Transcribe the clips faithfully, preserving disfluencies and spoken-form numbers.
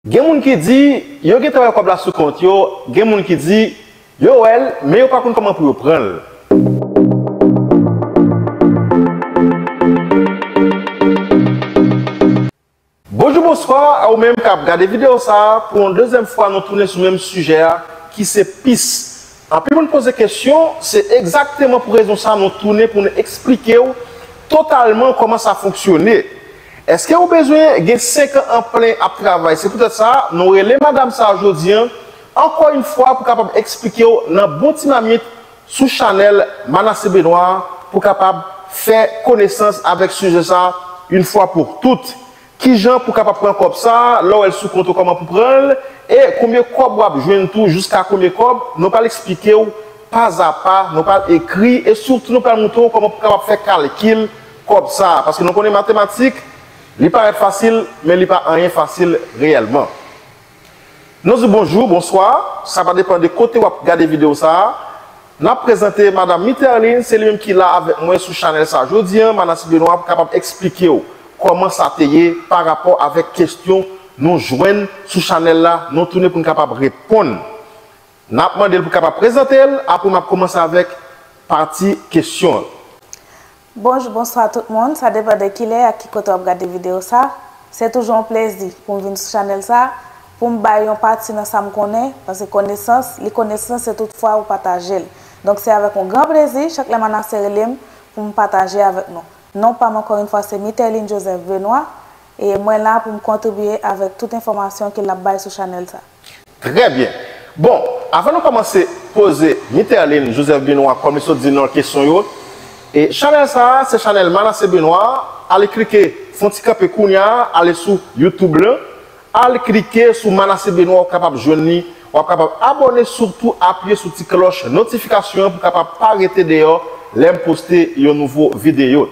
Gen moun ki di yo gentan wè kòb la sou kont yo, gen moun ki di yo wè l, men yo pa konn kòman pou yo pran l. Bonjou, bonswa a ou menm k ap gade videyo sa a. Pou yon dezyèm fwa, nou tounen sou menm sijè a, ki se pis. Anpil moun poze kesyon, se egzakteman pou rezon sa a nou tounen pou nou eksplike w totalman kòman sa fonksyone. Èske ou bezwen gen senk an an plen ap travay? Se poutèt sa, nou rele madanm sa a jodi a, ankò yon fwa, pou kapab eksplike w nan bon ti mamit sou chanèl Manassé Benoît, pou kapab fè konesans avèk sijè sa a, yon fwa pou tout. Kijan pou kapab pran kòb sa a, lè w wè l sou kont ou, kòman pou pran l, e konbyen kòb w ap jwenn tou, jiska konbyen kòb, nou pral eksplike w pazapa, nou pral ekri, e sitou nou pral montre w kòman pou kapab fè kalkil kòb sa a. Paske nou konnen matematik, li parèt fasil, men li pa anyen fasil reyèlman. Nou di bonjou, bonswa, sa va depann de kote w ap gade videyo sa a. N ap prezante Madanm Miterline, se li menm ki la avèk mwen sou chanèl sa a jodi a. Manassé Benoît ap kapab eksplike w kòman sa te ye pa rapò avèk kesyon nou jwenn sou chanèl la, nou tounen pou n kapab reponn. N ap mande l pou kapab prezante l, apre m ap kòmanse avèk pati kesyon an. Bonjou, bonswa tout moun, sa depann de kilè ak ki kote w ap gade videyo sa. Se toujou yon plezi pou m vin sou chanèl sa, pou m bay yon pati nan sa m konnen, paske konesans, li konesans, se tout fwa ou pataje l. Donk, se avèk yon gran plezi, chak lè Manassé rele m, pou m pataje avèk nou. Non pa m, ankò yon fwa, se Miterline Joseph Benoît, e mwen la pou m kontribye avèk tout enfòmasyon ke l ap bay sou chanèl sa. Trè byen. Bon, avan nou kòmanse poze Miterline Joseph Benoît, kòm li sot di nan kesyon yo, e chanèl sa a, se chanèl Manassé Benoît. Ale klike, fè yon ti kanpe kounye a, ale sou YouTube lan, al klike sou Manassé Benoît, w ap kapab jwenn li, w ap kapab abòne, sitou apiye sou ti klòch notifikasyon an pou kapab pa rete deyò lè m poste yon nouvo videyo.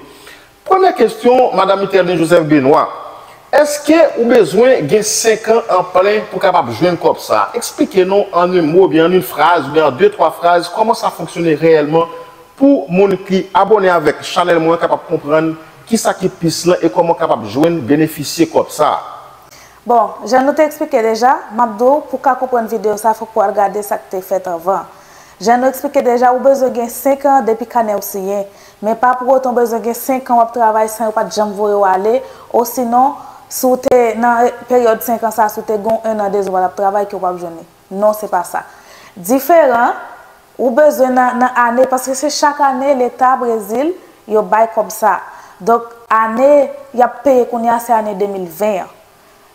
Premye kesyon, Madanm Miterline Joseph Benoît, èske ou bezwen gen senk an an plen pou kapab jwenn kòb sa a? Eksplike nou an yon mo, oubyen an yon fraz, oubyen an de, twa fraz, kòman sa fonksyone reyèlman pou moun ki abòne avèk chanèl mwen an kapab konprann kisa ki pis lan e kòman w kapab jwenn benefisye kòb sa a. Bon, jan nou te eksplike deja, m ap di w, pou w ka konprann videyo sa, fòk ou al gade sa k te fèt anvan. Jan nou eksplike deja, ou bezwen gen senk an depi kanè w siyen, men pa pou otan w bezwen gen senk an w ap travay san yo pa t janm voye w ale, osinon, si w te nan peryòd senk an sa, si w te gen yon ennan, dezan w pa t ap travay, ke w p ap jwenn li. Non, se pa sa. Diferan, ou bezwen nan, nan ane, paske se chak ane Leta Brezil, yo bay kòb sa. Donk, ane y ap peye kounye a, se ane de mil ven an.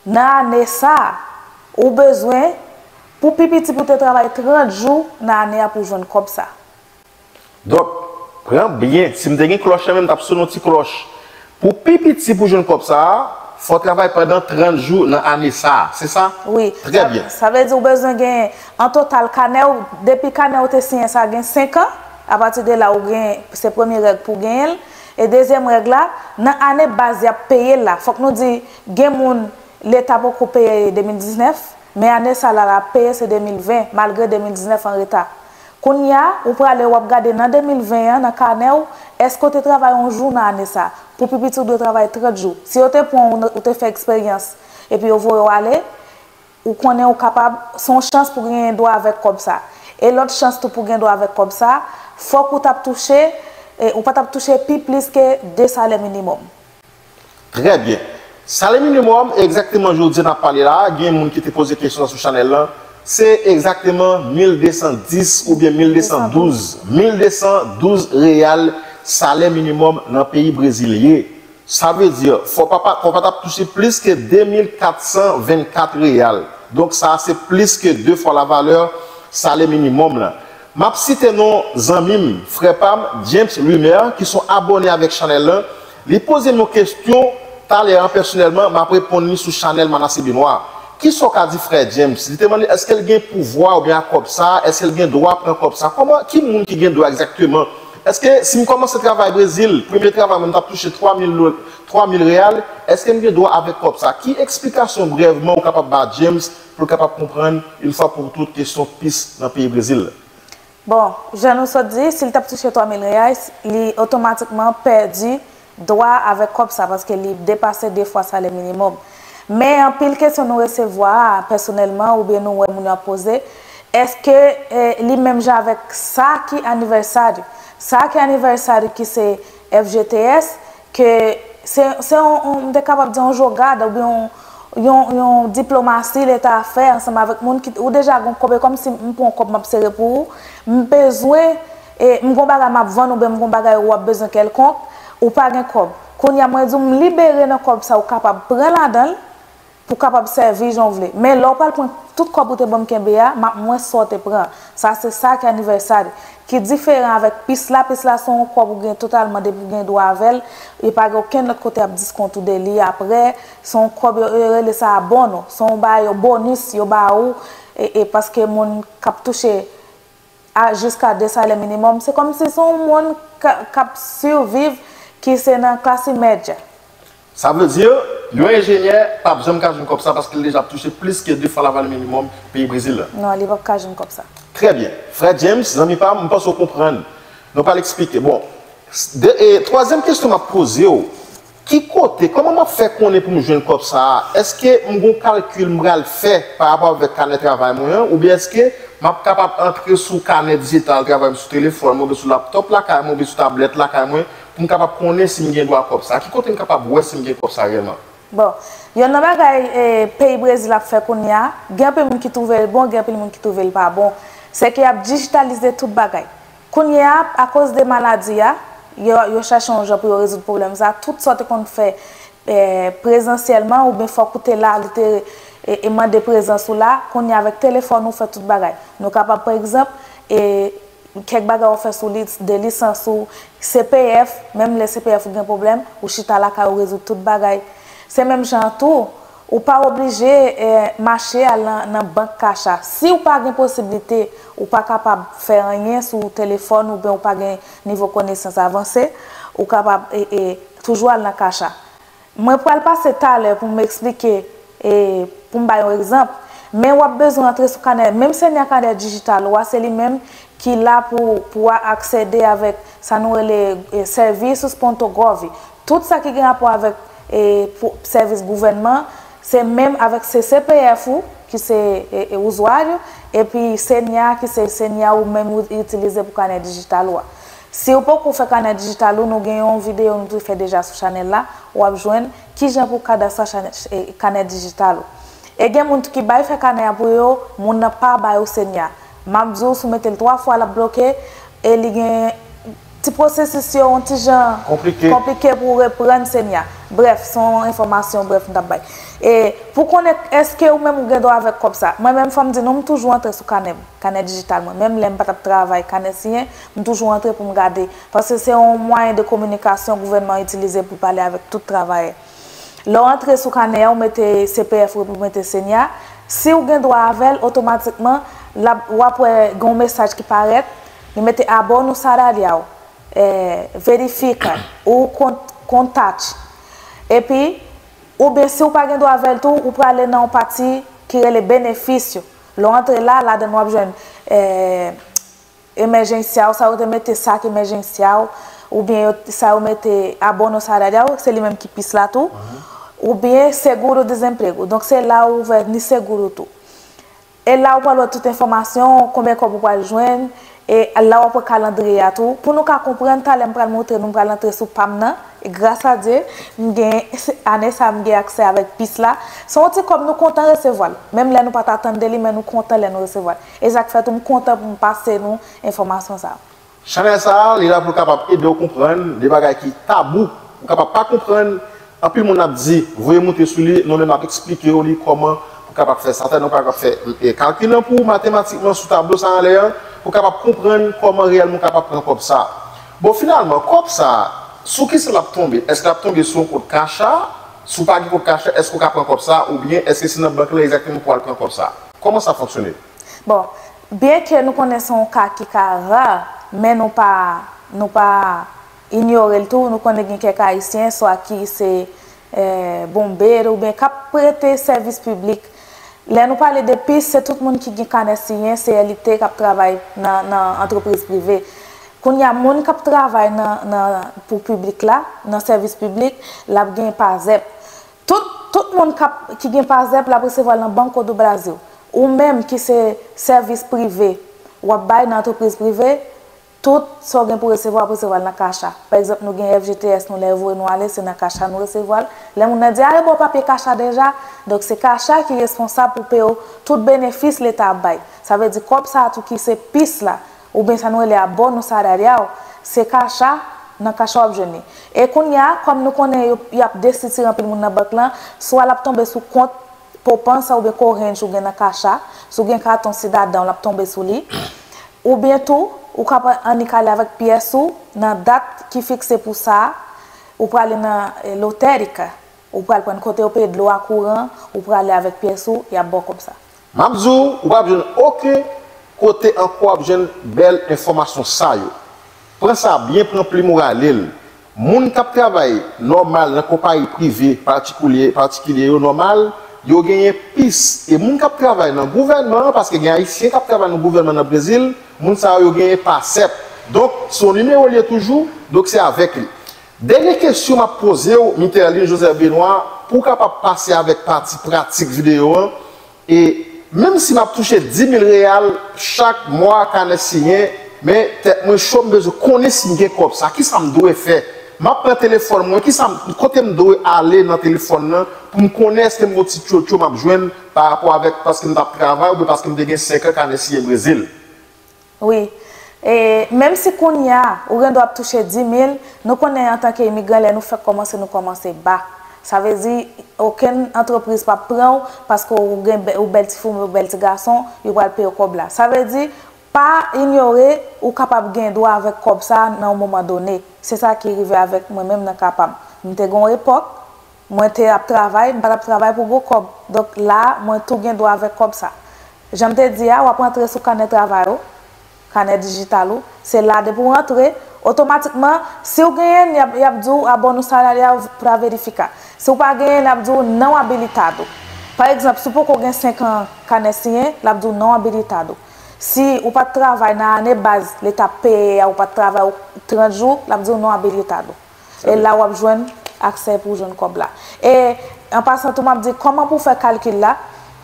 Nan ane sa a, ou bezwen, pou pi piti pou te travay trant jou nan ane a pou jwenn kòb sa. Donk, pran byen, si m te gen klòch la menm, m t ap sonnen yon ti klòch. Pou pi piti pou jwenn kòb sa a, fò w travay pandan trant jou nan ane sa a, se sa? Wi. Trè byen. Sa vle di ou bezwen gen, an total, kanè w, depi kanè w te siyen sa a gen senk an, apati de la ou gen, se premye règ pou w genyen l, e dezyèm règ la, nan ane baz y ap peye l la, fòk nou di, gen moun, Leta poko peye de mil diznèf, men ane sa la, l ap peye se de mil ven, malgre de mil diznèf an reta. Kounye a, ou prale, w ap gade nan de mil ven an, nan kanè w, èske w te travay yon jou nan ane sa? Pou pi piti, ou dwe travay trant jou. Si yo te pran w, ou te fè eksperyans, epi yo voye w ale, ou konnen ou kapab, se yon chans pou genyen dwa avèk kòb sa. E lòt chans tou pou gen dwa avèk kòb sa, fòk ou t ap touche, e, ou pa t ap touche pi plis ke de salè minimòm. Trè byen. Salè minimòm, egzakteman jodi a n ap pale la a, gen moun ki te poze kesyon sou chanèl lan, se egzakteman mil de san dis oubyen mil de san douz, mil de san douz reyal salè minimòm nan peyi Brezil ye. Sa vle di, fò pa, pa, fò pa t ap touche plis ke de mil kat san vennkat reyal. Donk, sa a se plis ke de fwa lavalè salè minimòm lan. M ap site non zanmi m, frè pa m, James Lumer, ki se yon abòne avèk chanèl lan. Li poze m yon kesyon talè an pèsonèlman, m ap reponn li sou chanèl Manassé Benoît. Kisa w ka di frè James? Li te mande èske l gen pouvwa oubyen a kòb sa, èske l gen dwa pran kòb sa? Kòman, ki moun ki gen dwa egzakteman? Èske si m kòmanse travay Brezil, premye travay mwen, m t ap touche twa mil do-, twa mil reyal, èske m gen dwa avèk kòb sa? Ki eksplikasyon brèvman ou kapab ba James pou l kapab konprann, yon fwa pou tout, kesyon pis nan peyi Brezil la? Bon, jan nou sot di, si l t ap touche twa mil reyal, li otomatikman pèdi dwa avèk kòb sa, paske li depase de fwa salè minimòm. Men anpil kesyon nou resevwa pèsonèlman oubyen nou wè moun yo ap poze, èske eh, li menm jan avèk sa ki anniversary? Sa ki anniversary ki se F G T S, ke se se yon, yon, m te kapab di yon jogad oubyen yon, yon, yon diplomasi leta a fè ansanm avèk moun ki ou deja gen yon kòb, e kòmsi m pran yon kòb m ap sere pou ou, m bezwen, e m gon bagay m ap vann oubyen m gon bagay ou ap bezwen kèlkonk, ou pa gen kòb. Kounye a mwen di w m libere nan kòb sa ou kapab pran ladan l, pou kapab sèvi jan w vle. Men lè w pral pran tout kòb ou te ban m kenbe a, m ap mwens sa w te pran. Sa se sa ki anniversary, ki diferan avèk pis la. Pis la se yon kòb ou gen totalman depi w gen dwa avè l, e pa gen okenn lòt kote y ap diskont ou de li apre. Se yon kòb yo, yo rele sa abono. Se yon bagay yo bonis yo ba ou, e, e paske moun k ap touche a jiska de salè minimòm, se kòmsi se yon moun k ap siviv ki se nan klasi medya. Sa vle di, yon enjenyè p ap janm ka jwenn kòb sa paske l deja ap touche plis ke de fwa lavalè minimòm peyi Brezil la. Non, li p ap ka jwenn kòb sa. Trè byen. Frè James, zanmi pa m, m panse w konprann. Nou pral eksplike. Bon, de, e, twazyèm kesyon m ap poze w, ki kote, kòman m ap fè konnen pou m jwenn kòb sa a? Èske m gon kalkil m pral fè pa rapò avèk kanè travay mwen an, oubyen èske m ap kapab antre sou kanè dijital travay m sou telefòn mwen, oubyen sou laptòp lakay mwen, oubyen sou tablèt lakay mwen, pou m kapab konnen si m gen dwa kòb sa a? Ki kote m kapab wè si m gen kòb sa a reyèlman? Bon, yonn nan bagay eh, peyi Brezil ap fè kounye a, gen anpil moun ki twouve l bon, gen anpil moun ki twouve l pa bon, se ke y ap dijitalize tout bagay. Kounye a, akoz de maladi a, yo, yo chache yon jan pou yo rezoud pwoblèm sa. Tout sa w te konn fè eh, prezansyèlman, oubyen fòk ou te la, li te eh, eh, mande prezans ou la, kounye a avèk telefòn ou fè tout bagay. Nou kapab, pa egzanp, eh, kèk bagay w ap fè sou li, de lisans ou, C P F, menm lè C P F ou gen pwoblèm, ou chita lakay ou rezoud tout bagay. Se menm jan an tou, ou pa oblije eh, mache al nan, nan bank Cash a. Si w pa gen posiblite, ou pa kapab fè anyen sou telefòn oubyen ou pa gen nivo konesans avanse, ou kapab eh, eh, toujou al nan Cash a. Mwen pral pase talè pou m eksplike, e, pou m bay yon egzanp, men w ap bezwen antre sou kanè, menm Senya kanè dijital ou a, se li menm ki la pou, pou w aksede avèk sa nou rele e, serviços ponto gov. Tout sa ki gen rapò avèk e, pou, sèvis gouvènman, se menm avèk se C P F ou, ki se e, e, uzwaryo, epi Senya, ki se Senya ou menm ou itilize pou kanè dijital ou a. Si w poko fè kanè dijital ou, nou gen yon videyo nou te fè deja sou chanèl la, w ap jwenn kijan pou kadastrè kanè dijital ou. E gen moun tou ki bay fè kanè a pou yo, moun nan pa ba yo Senya. M ap di w, si w mete l twa fwa, l ap bloke, e li gen ti pwosesis yo yon ti jan konplike pou w reprann Senya. Brèf, se yon enfòmasyon brèf m t ap bay. E pou konnen èske ou menm ou gen dwa avèk kòb sa. Mwen menm, fò m di nou, m toujou antre sou kanè m. Kanè dijital mwen. Menm lè m pa t ap travay, kanè siyen, m toujou antre pou m gade. Paske se yon mwayen de kominikasyon gouvènman an itilize pou l pale avèk tout travayè. Lè w antre sou kanè a, ou mete C P F ou epi ou mete Senya, si w gen dwa avè l, otomatikman, l ap, w ap wè gen yon mesaj ki parèt, li mete abono salarial, eh, verifica ou con- contact. Epi, oubyen si w pa gen dwa avè l tou, ou prale nan yon pati ki rele benefício. Lè w antre la, ladan l w ap jwenn eh, emergencial, sa yo te mete saque emergencial, oubyen yo, sa yo mete abono salarial, se li menm ki pis la tou, oubyen seguro desemprego. Donk se la ou ouvè ni seguro tou. E la ou pral wè tout enfòmasyon, konbyen kòb ou pral jwenn, e la w ap wè kalandriye a tou. Pou nou ka konprann, talè m pral montre nou, m pral antre sou pa m nan. E gras a Dye, m gen, ane sa a m gen aksè avèk pis la. Se yon ti kòb nou kontan resevwa l. Menm lè nou pa t atann de li, men nou kontan lè nou resevwa l. E sa k fè tou m kontan pou m pase nou enfòmasyon sa yo. Chanèl sa a, li la pou l kapab ede w konprann de bagay ki tabou, ou kapab pa konprann. Anpil moun ap di, voye moute sou li, nou menm n ap eksplike w li kòman pou kapab fè sa. Sa nou pa ka fè e, kalkil lan pou ou matematikman sou tablo sa anlè an, pou kapab konprann kòman reyèlman ou kapab pran kòb sa. Bon, finalman, kòb sa, sou kisa l ap tonbe? Èske l ap tonbe sou yon kont Cash a? Si w pa gen kont Cash a, èske w ka pran kòb sa? Oubyen èske se nan bank lan egzakteman pou w al pran kòb sa? Kòman sa fonksyone? Bon, byenke nou konnen se yon ka ki ka ra, men nou pa, nou pa inyore l tou. Nou konnen gen kèk Ayisyen, swa ki se eh, bonbero, oubyen k ap prete sèvis piblik. Lè nou pale de pis, se tout moun ki gen kanè siyen, C L I T, k ap travay nan, nan antrepriz prive. Kounye a, moun k ap travay nan, nan, pou piblik la, nan sèvis piblik, l ap gen pazèp. Tout Tout moun k ap, ki gen PASDEP, l ap resevwa l nan Banco do Brasil. Ou menm ki se sèvis prive, w ap bay nan antrepriz prive, tout sa w gen pou resevwa, w ap resevwa l nan Caixa. Pa egzanp, nou gen F G T S nou, lè yo voye nou ale, se nan Caixa nou resevwa l. Lè moun nan di, "A, yo ba w papye Caixa deja." Donk, se Caixa ki responsab pou peye w tout benefis Leta ap bay. Sa vle di, kòb sa a tou ki se pis la, oubyen sa nou rele abono salarial, se Caixa, nan Caixa w ap jwenn li. E kounye a, kòm nou konnen yo, y ap destriktir anpil moun nan bank lan, swa l ap tonbe sou kont Poupansa oubyen Corrente ou gen nan Caixa, si w gen katon Cidadão, l ap tonbe sou li. Oubyen tou, ou kapab annik ale avèk pyès ou nan dat ki fikse pou sa a, ou prale nan, eh, lotérica, ou pral pran kote yo peye dlo a, kouran, ou prale avèk pyès ou, y ap ba w kòb sa. M ap di w, ou p ap jwenn okenn kote ankò w ap jwenn bèl enfòmasyon sa yo. Pran sa byen, pran plim ou rale l. Moun k ap travay nòmal nan konpayi prive patikilye, patikilye yo nòmal, yo genyen pis. E moun k ap travay nan gouvènman an, paske gen Ayisyen k ap travay nan gouvènman nan Brezil, moun sa yo, yo genyen PASEP. Donk, se yon nimewo l ye toujou, donk se avèk li. Dènye kesyon m ap poze w, Miterlin Joseph Benoît, pou w kapab pase avèk pati pratik videyo an, e menm si m ap touche di mil reyal chak mwa, kanè siyen, men tèt mwen cho, m bezwen konnen si m gen kòb sa, kisa m dwe fè? M ap pran telefòn mwen, kisa m, kote m dwe ale nan telefòn nan pou m konnen èske m gon ti tchotcho m ap jwenn pa rapò avèk paske m t ap travay oubyen paske m te gen senk an kanè siyen Brezil? Wi. E menm si kounye a, ou gen dwa ap touche di mil, nou konnen antanke imigran, lè nou fèk kòmanse, nou kòmanse ba. Sa vle di, okenn antrepriz p ap pran w paske ou gen bè-, ou bèl ti fi, ou bèl ti gason, yo pral peye w kòb la. Sa vle di, pa inyore, ou kapab gen dwa avèk kòb sa nan yon moman done. Se sa ki rive avèk mwen menm nan ka pa m. M te gen yon epòk, mwen te ap travay, m pa t ap travay pou gwo kòb. Donk la, mwen tou gen dwa avèk kòb sa. Jan m te di a, w ap rantre sou kanè travay ou, kanè dijital ou. Se la, depi w rantre, otomatikman, si w genyen, y ap, y ap di w abono salarial para verificar. Si w pa genyen, l ap di w não habilitado. Pa egzanp, si w poko gen senk an kanè siyen, l ap di w não habilitado. Si ou pa t travay nan ane baz Leta peye a, ou pa t travay trant jou, l ap di w não habilitado. E la w ap jwenn aksè pou w jwenn kòb la. E an pasan tou, m ap di kòman pou w fè kalkil la,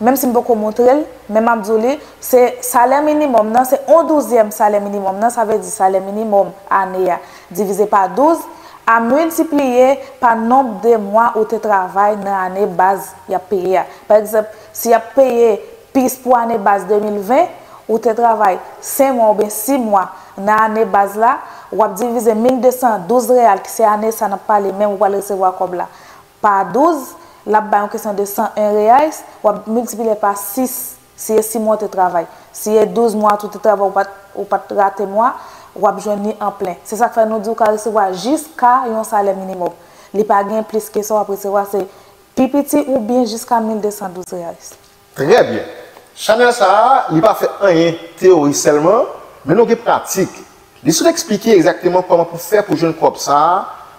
menm si m poko montre l, men m ap di w li, se salè minimòm nan, se yon douzyèm salè minimòm nan, sa vle di salè minimòm ane a divize pa douz, a miltipliye pa nonb de mwa ou te travay nan ane baz y ap peye a. Pa egzanp, si y ap peye pis pou ane baz de mil ven, ou te travay senk mwa oubyen sis mwa nan ane baz la, w ap divize mil de san douz reyal, ki se ane sa n ap pale menm, ou pral resevwa kòb la, pa douz, l ap bay yon kesyon de san en reais, w ap miltipliye pa sis, si e sis mwa w te travay. Si e douz mwa tou te travay, ou pa t, ou pa t rate mwa, w ap jwenn li an plen. Se sa k fè nou di w ka resevwa jiska yon salè minimòm. Li pa gen plis ke sa w ap resevwa, se pi piti oubyen jiska mil de san douz reais. Trè byen. Chanèl sa a, li pa fè anyen teyori sèlman, men nou gen pratik. Li sot eksplike egzakteman kòman pou fè pou jwenn kòb sa a,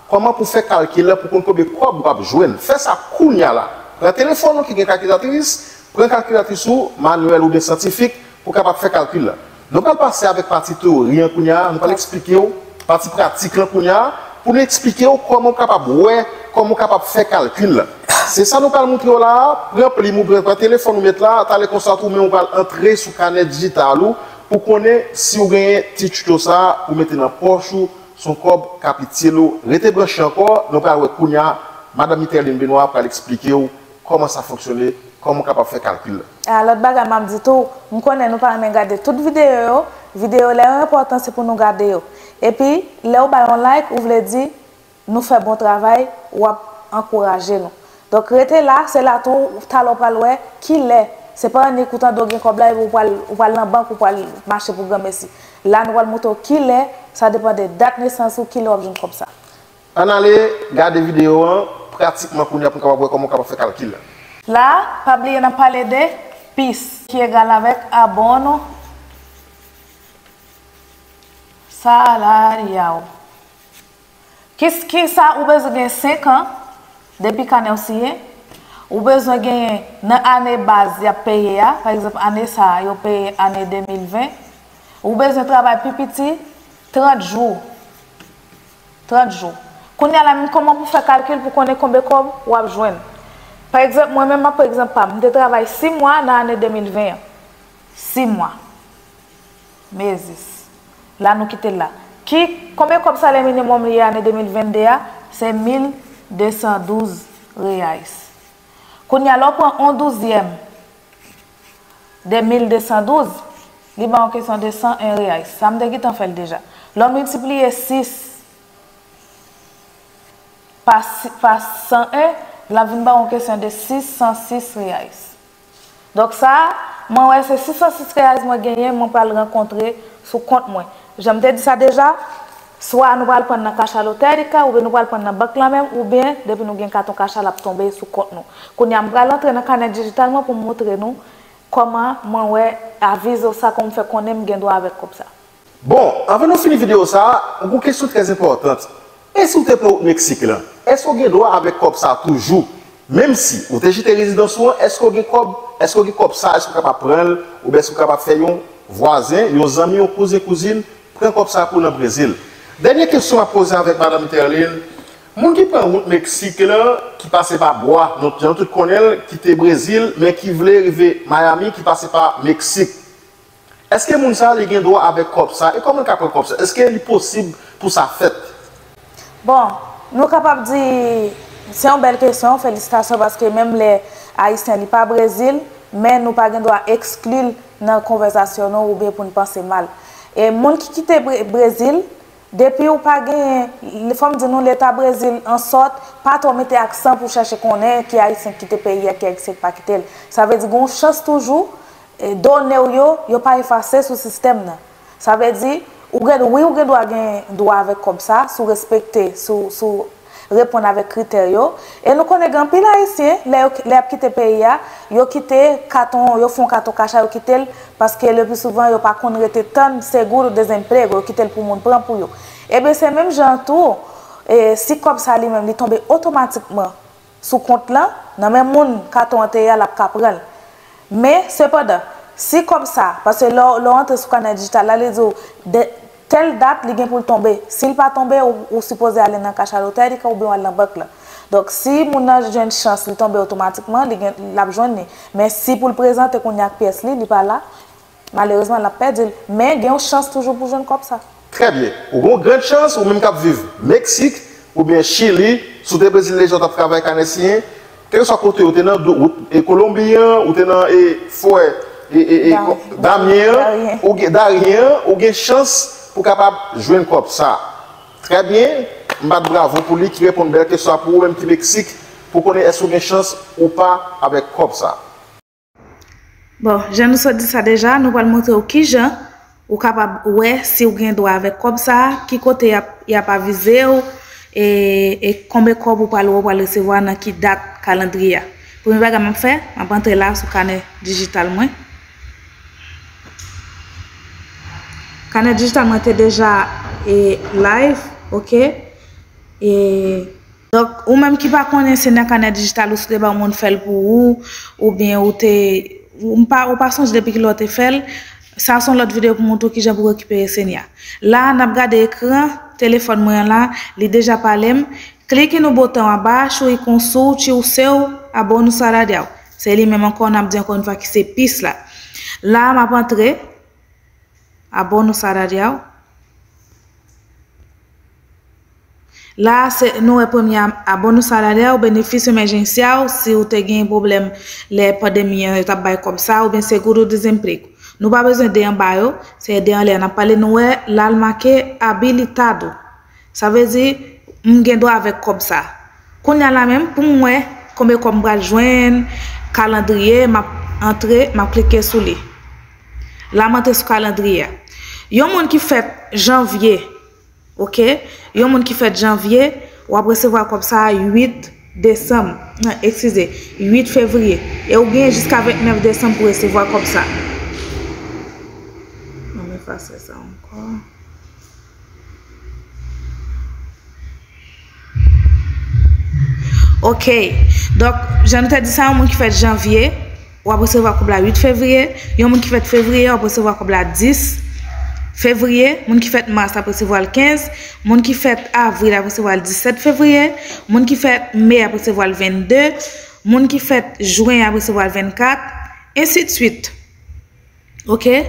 kòman pou fè kalkil la pou konn konbyen kòb w ap jwenn. Fè sa kounye a la. Pran telefòn ou ki gen kalkilatris, pran kalkilatris ou, manyèl oubyen syantifik, pou w kapab fè kalkil la. Nou pral pase avèk pati teyori an kounye a, nou pral eksplike w pati pratik lan kounye a, pou nou eksplike w kòman w kapab wè, kòman w kapab fè kalkil la. Se sa nou pral montre w la a, pran plim ou, pran, pran telefòn ou met la, talè konsa tou menm ou pral antre sou kanè dijital ou, pou konnen si w genyen ti tchotcho sa a, ou mete nan pòch ou, se yon kòb k ap itil ou. Rete branche ankò, nou pral wè kounye a, Madanm Miterlin Benoît pral eksplike w kòman sa fonksyone, kòman w kapab fè kalkil la. A, lòt bagay m ap di tou, m konnen nou pa renmen gade tout videyo yo. Videyo, lè yo enpòtan, se pou nou gade yo. Epi, lè w bay yon like, ou vle di nou fè bon travay, w ap ankouraje nou. Donk, rete la, se la tou, talè w pral wè kilè. Se pa annik ou tande w gen kòb la, epi w pral, ou pral nan bank, ou pral mache pou granmesi. La, nou pral montre w kilè, sa depann de dat nesans ou, kilè w ap jwenn kòb sa. Ann ale gade videyo an pratikman kounye a pou n kapab wè kòman w kapab fè kalkil la. La, pa bliye n ap pale de pis, ki egal avèk abono salarial. Kis-, kisa ou bezwen gen senk an depi kanè w siyen? Ou bezwen genyen nan ane baz y ap peye a, pa egzanp, ane sa a, yo peye ane de mil ven. Ou bezwen travay pi piti trant jou. Trant jou. Kounye a la menm, kòman pou fè kalkil pou konnen konbe kòb w ap jwenn? Pa egzanp, mwen menm, m ap pran egzanp pa m. M te travay sis mwa nan ane de mil ven an. Sis mwa. Mezis. La nou kite l la. Ki, konbyen kòb salè minimòm li ye ane de mil venn de a? Se mil de san douz reais. Kounye a, lè w pran yon douzyèm de mil de san douz, li ba w kesyon de san en reais. Sa m te gentan fè l deja. Lè w miltipliye sis pa si, pa san en, l ap vin ba w yon kesyon de sis san sis reais. Donk sa a, mwen wè se sis san sis reais mwen genyen, mwen pral rankontre sou kont mwen. Jan m te di sa deja, swa nou pral pran nan Caixa Lotérica, oubyen nou pral pran nan bank la menm, oubyen depi nou gen katon Caixa, l ap tonbe sou kont nou. Kounye a, m pral antre nan kanè dijital mwen pou m montre nou kòman mwen wè avizo sa, kòman m fè konnen m gen dwa avèk kòb sa. Bon, anvan nou fini videyo sa a, yon kesyon trè enpòtan. E si w te pran wout Meksik lan, èske w gen dwa avèk kòb sa a toujou? Menm si ou te jete rezidans ou an, èske w gen kòb, èske w gen kòb sa a, èske w kapab pran l, oubyen èske w kapab fè yon vwazen, yon zanmi, yon kouzen, kouzin, pran kòb sa a pou w nan Brezil? Dènye kesyon m ap poze avèk madanm Terline, moun ki pran wout Meksik lan, ki pase pa bwa, nou, jan nou tout konnen l, kite Brezil, men ki vle rive Miami, ki pase pa Meksik. Èske moun sa a li gen dwa avèk kòb sa? E kòman l ka pran kòb sa? Èske li posib pou sa fèt? Bon, nou kapab di, se yon bèl kesyon, felisitasyon, paske menm lè Ayisyen li pa Brezil, men nou pa gen dwa ekskli l nan konvèsasyon nou oubyen pou n panse mal. E moun ki kite Bre-, Brezil, depi ou pa genyen, fò m di nou, Leta Brezil ansòt pa twò mete aksan pou chèche konnen ki Ayisyen ki kite peyi a, ki Ayisyen ki pa kite l. Sa vle di gen yon chans toujou, e, done w yo, yo pa efase sou sistèm nan. Sa vle di, ou gen, wi, ou gen dwa gen dwa avèk kòb sa, si w respekte, si w, si w reponn avèk kritè yo. E nou konnen gen anpil Ayisyen, lè yo, lè y ap kite peyi a, yo kite katon, yo fè yon katon kacha, yo kite l, paske le pli souvan, yo pa konn rete tann seguro desemprego, yo kite l pou moun pran pou yo. Ebyen, se menm jan an tou, e, si kòb sa li menm, li tonbe otomatikman sou kont lan, nan men moun katon an te ye a, l ap ka pran l. Men, sepandan, si kòb sa, paske lè w, lè w antre sou kanè dijital la, li di w, de, tèl dat, li gen pou l tonbe. Si l pa tonbe, ou, ou sipoze ale nan Caixa Lotérica oubyen w al nan bank lan. Donk, si moun nan jwenn chans, li tonbe otomatikman, li gen, l ap jwenn li. Men si pou l prezante kounye a ak pyès li, li pa la, malerezman, l ap pèdi l. Men gen yon chans toujou pou jwenn kòb sa. Trè byen. Ou gen yon grann chans, ou menm k ap viv Meksik oubyen Chili, si w te Brezil deja, w t ap travay kanè siyen, kèlkeswa kote ou te nan dou-, ou, e Kolonbi an, ou te nan, e, forè, e, e, e, Darien. Damyen an, Darien. Ou gen, Darien an, ou gen chans pou kapab jwenn kòb sa. Trè byen, m bat bravo pou li ki reponn bèl kesyon sa pou ou menm ki Meksik, pou konnen èske w gen chans ou pa avèk kòb sa. Bon, jan nou sot di sa deja, nou pral montre w kijan ou kapab wè si w gen dwa avèk kòb sa a, ki kote y ap, y ap avize w, e, e konbyen kòb ou pral wè w pral resevwa nan ki dat kalandriye a. Premye bagay m ap fè, m ap antre la sou kanè dijital mwen. Kanè dijital mwen te deja, e, live, oke? E, donk, ou menm ki pa konnen se nan kanè dijital ou, si w te ba yon moun fè l pou ou, oubyen ou te, ou pa, ou pa sonje depi kilè w te fè l, sa se yon lòt videyo pou montre w kijan pou rekipere seni a. La, n ap gade ekran telefòn mwen an la, li deja pale m. Clique no botão abaixo e consulte o seu abono salarial. Se li menm ankò, n ap di ankò yon fwa ki se pis la. La, m ap antre. Abono salarial. La, se, nou wè premye a, abono salarial, benefício emergencial, si ou te gen pwoblèm lè pandemi an, yo t ap bay kòb sa, oubyen seguro desemprego. Nou pa bezwen de anba yo, se de anlè a n ap pale, nou wè la l make habilitado. Sa vle di, m gen dwa avèk kòb sa. Kounye a la menm, pou m wè konbyen kòb m pral jwenn, kalandriye, m ap antre, m ap klike sou li. La, m antre sou kalandriye a. Yon moun ki fèt janvye, oke? Yon moun ki fèt janvye, w ap resevwa kòb sa a uit desanm. Non, eskize, uit fevriye. E ou gen jiska vennèf desanm pou resevwa kòb sa. Ann efase sa ankò. Ok. Donk, jan nou te di sa, yon moun ki fèt janvye, w ap resevwa kòb la uit fevriye. Yon moun ki fèt fevriye, w ap resevwa kòb la dis fevriye. Moun ki fèt mas ap resevwa l kenz. Moun ki fèt avril ap resevwa l disèt fevriye. Moun ki fèt me ap resevwa l vennde. Moun ki fèt jen ap resevwa l vennkat, ensidswit. Oke?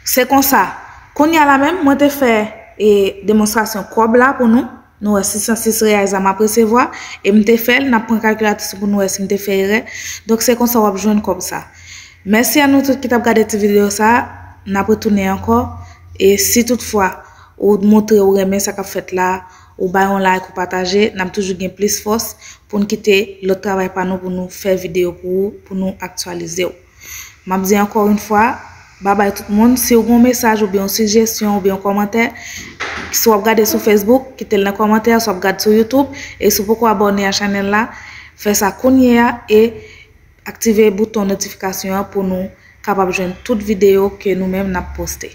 Se konsa. Kounye a la menm, mwen te fè e demonstrasyon kòb la pou nou. Nou wè sis san sis reyal sa m ap resevwa. E m te fè l, n ap pran kalkilatris pou nou wè si m te fè erè. Donk se konsa w ap jwenn kòb sa. Mèsi a nou tout ki t ap gade ti videyo sa. N ap retounen ankò. E si toutfwa ou montre ou renmen sa k ap fèt la, ou bay yon like, ou pataje, n ap toujou gen plis fòs pou n kite lòt travay pa nou pou nou fè videyo pou ou, pou nou aktyalize w. M ap di ankò yon fwa, babay tout moun, si w gen yon mesaj oubyen yon sijesyon oubyen yon kòmantè, si w ap gade sou Facebook, kite l nan kòmantè, si w ap gade sou YouTube, e si w poko abòne a chanèl la, fè sa kounye a e aktive bouton notifikasyon an pou nou kapab jwenn tout videyo ke nou menm n ap poste.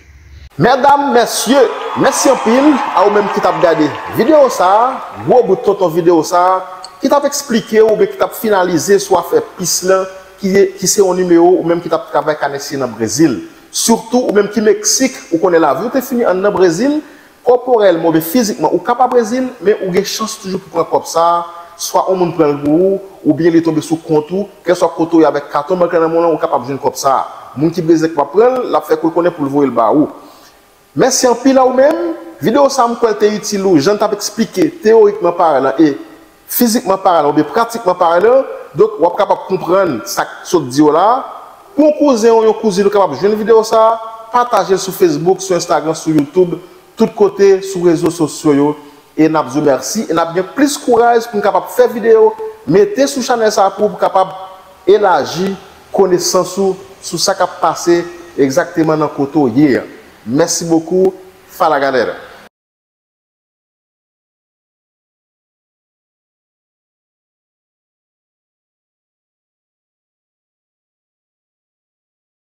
Medam, mesye, mèsi anpil a ou menm ki t ap gade videyo sa a, gwo bout tonton videyo sa a, ki t ap eksplike w oubyen ki t ap finalize sou afè pis lan, ki, ki se yon nimewo ou menm ki t ap travay kanestye nan Brezil. Sitou ou menm ki Meksik, ou konnen lavi w te fini anndan Brezil, kòporèlman oubyen fizikman ou ka pa Brezil, men ou gen chans toujou pou pran kòb sa a, swa yon moun pran l pou ou, oubyen li tonbe sou kont ou, kèlswa kote w ye avèk katon bank lan nan men w lan, ou kapab jwenn kòb sa a. Moun ki Brezil k ap pran l, l ap fè kou l konnen pou l voye l ba ou. Mèsi anpil a ou menm. Videyo sa a m kwè l te itil ou, jan n t ap eksplike teyorikman palan e fizikman palan oubyen pratikman palan, donk w ap kapab konprann sa k sot di yo la a. Pou yon kouzen w, yon kouzin ou kapab jwenn videyo sa a, pataje l sou Facebook, sou Instagram, sou YouTube, tout kote, sou rezo sosyo yo. E n ap di w mèsi e n ap gen plis kouraj pou n kapab fè videyo, mete sou chanèl sa a pou w kapab elaji konesans ou sou sa k ap pase egzakteman nan kote w ye a. Mèsi bokou, fala galera.